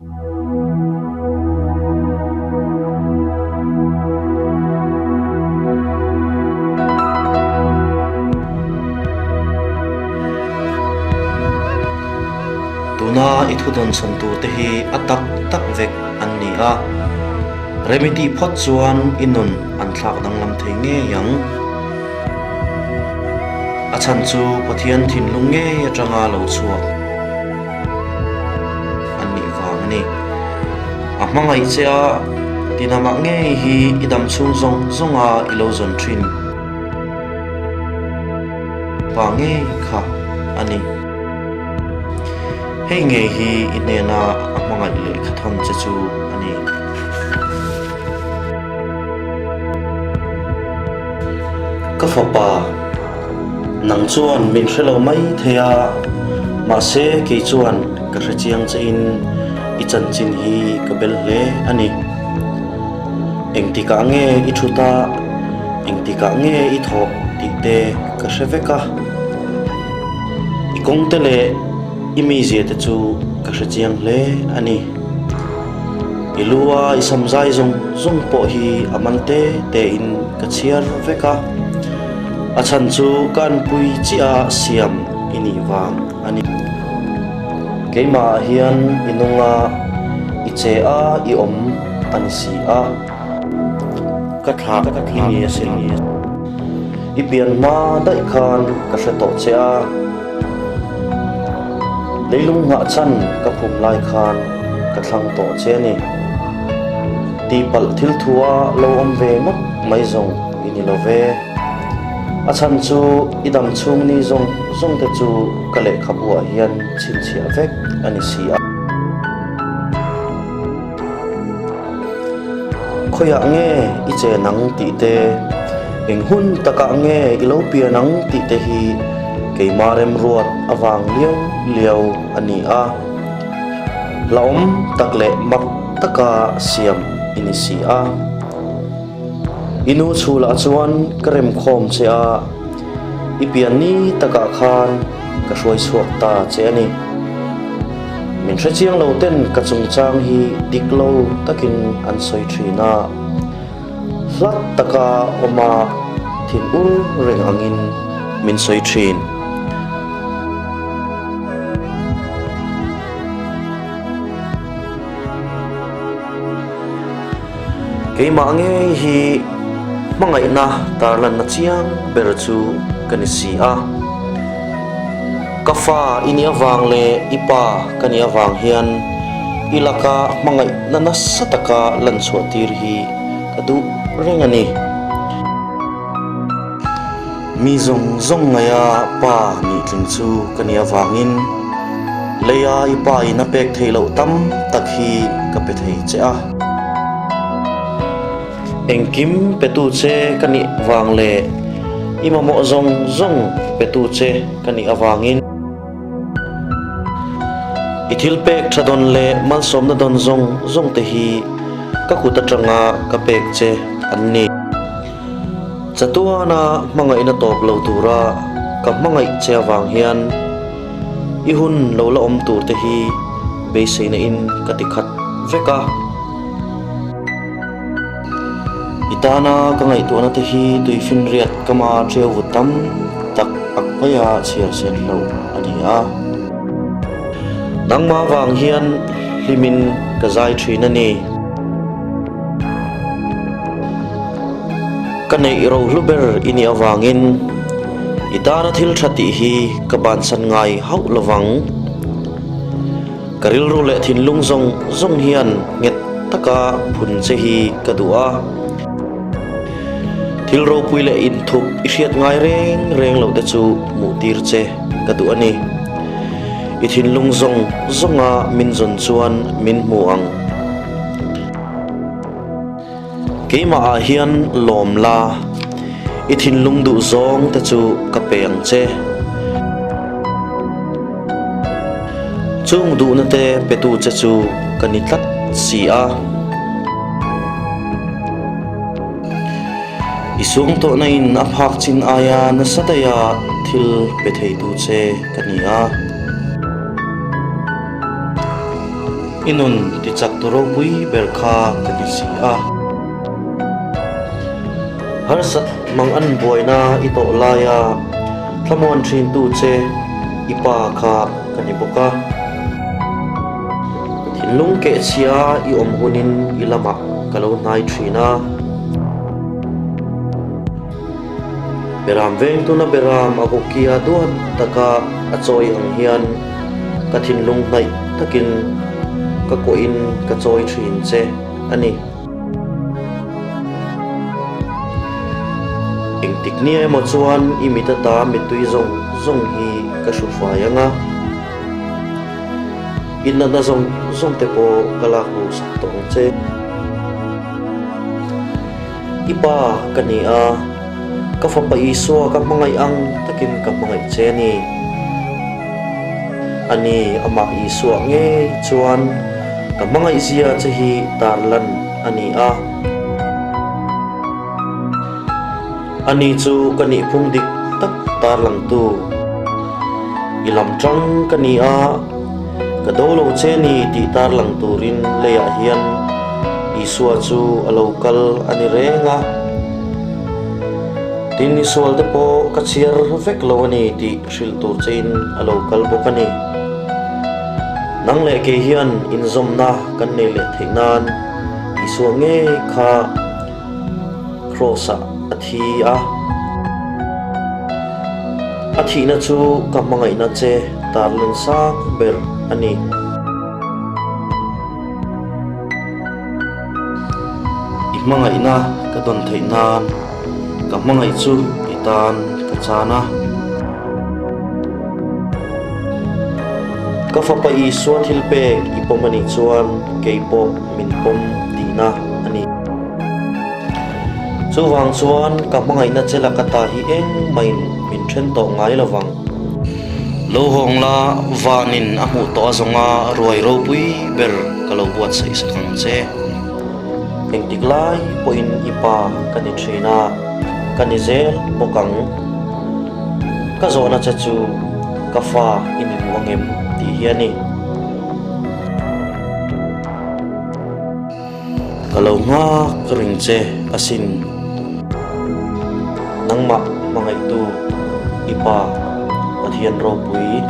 Tuna i thudawn chhawn turte hi a tak tak vek an ni a, rem i tih phawt chuan i nun an thlak danglam thei ngei ang. A chhan chu Pathian thinlung ngei atanga lo chhuak an nih vang a ni. A hmangaih che a, tinamah ngei hi i dam chhung zawng zawnga i lo zawn thin pa ngei kha a ni. Hei ngei hi i hnena a hmangaih lehkha thawn che chu a ni. Ka fapa, nang chuan min hre lo mai thei a, mahse kei chuan ka hre chiang che in i chanchin hi ka bel hle a ni. Engtikah nge i thut a, engtikah nge i thawh tih te ka hre vek a. I kawng te leh i mizia te chu ka hre chiang hle a ni. I lu a i sam zai zawng zawng pawh hi a mal te te in ka chhiar vek a, a chhan chu ka anpui chiah a siam i nih vang a ni. Keimah ah hian i nung a, i che a i awm a ni si a, ka thlah i ni asin. I pian hma daih khan ka hre tawh che a. Leilung nghah chan ka phum lai khan ka thlang tawh che a ni. Tihpalh thil thua lo awm ve ngawt mai zawng i ni lo ve. A chhan chu i dam chhung ni zawng zawng te chu ka lehkhabuah hian chhinchhiah vek a ni si a. Khawiah nge i chen ang tih te, eng hun takah nge i lo pian ang tih te hi keimah remruat avang liau liau a ni a. Hlauhawm tak leh mak taka siam i ni si a. I nu chhulah chuan ka remkhawm che a, i pian ni takah khan ka hruai chhuak ta che a ni. Min hrechiang lo ten ka chungchang hi dik lo takin an sawi thin a, hlat taka awma thin ur reng angin min sawi thin. Keimah ngei hi hmangaihna tarlanna chiang ber chu ka ni si a. Ka fa i nih avang leh i pa ka nih avang hian i laka hmangaihna nasa taka lan chhuah tir hi ka duh reng a ni. Mi zawng zawng ngaia pa nih tling chu ka nih avangin leia i pa in a pek theih loh tam tak hi ka pe thei che a. Engkim petu che ka nih vang leh i mamawh zawng zawng petu che ka nih avangin i thil pek tha dawn leh malsawmna dawn zawng zawng te hi ka kut atanga ka pek che an ni. Chatuana hmangaihna tawp lo tura ka hmangaih che avang hian i hun lo la awm tur te hi beiseina in ka ti khat vek a. I tana ka ngaihtuahna te hi tuifinriat kama ṭeu vut tam tak ak maia chhiar sen loh a ni a. Nangmah vang hian hlimin ka zai ṭhin a ni. Ka neih rohlu ber i nih avangin i tana thil tha tih hi ka bansan ngai hauh lovang. Ka rilru leh thinlung zawng zawng hian nghet taka phun che hi ka duh a. Thil ropui leh inthup i hriat ngai reng reng loh te chu hmuh tir che ka duh a ni. I thinlung zawng zawnga min zawn chuan min hmu ang. Keimah ah hian lawm la, i thinlung duh zawng te chu ka pe ang che. Chung duhna te petu che chu ka ni tlat si a. I sung tawhna in a phak chin aia nasa daia thil pe theitu che ka ni a. I nun tichak tu ropui ber kha ka ni si a. Harsat mang an buaina i tawh laia thlamuan thintu che i pa kha ka ni bawk a. Thinlung kehchhia i awm hunin i lamah ka lo hnai thin a. Beram vengtuna beram a kokia duat taka a chawi ang hian ka thinlung hnaih takin ka kuahin ka chawi thin che a ni. Engtik nia emaw chuan i mit ata mittui zawng zawng hi ka hru fai ang a, i natna zawng zawng te pawh ka lak bo sak tawh ang che. I pa ka ni a, ka fapa Isua ka hmangaih ang takin ka hmangaih che a ni. A ni, amah Isua ngei chuan ka hmangaihzia che hi tarlan a ni a. A ni chu ka nihphung dik tak tarlangtu. I lam tang ka ni a, ka do lo che ni tih tarlang turin leiah hian Isua chu a lo kal a ni reng a. Tin, i sual te pawh ka chhiar vek lo a ni tih hrilh tur chein a lo kal bawk a ni. Nang leh kei hian inzawmna kan nei leh theih nan Isua ngei kha Kraws-ah a thi a. A thihna chu ka hmangaihna che tarlan sang ber a ni. I hmangaihna ka dawn theih nan ka hmangaih chu i tan ka chan a. Ka fapa Isua thilpek i pawm a nih chuan kei pawh min pawm tihna a ni. Chuvang chuan ka hmangaihna che laka ta hi engmahin min then tawh ngai lo vang. Lo hawng la, vanin a hmuh tawh a zawnga ruai ropui ber ka lo buatsaih sak ang che. Engtik lai pawhin i pa ka ni thin a, ka ni zel bawk ang. Ka zawhna che chu ka fa i ni duh angem tih hi a ni. Ka lo nghak ring che asin. Nangmah hmangaihtu i Pa Pathian ropui.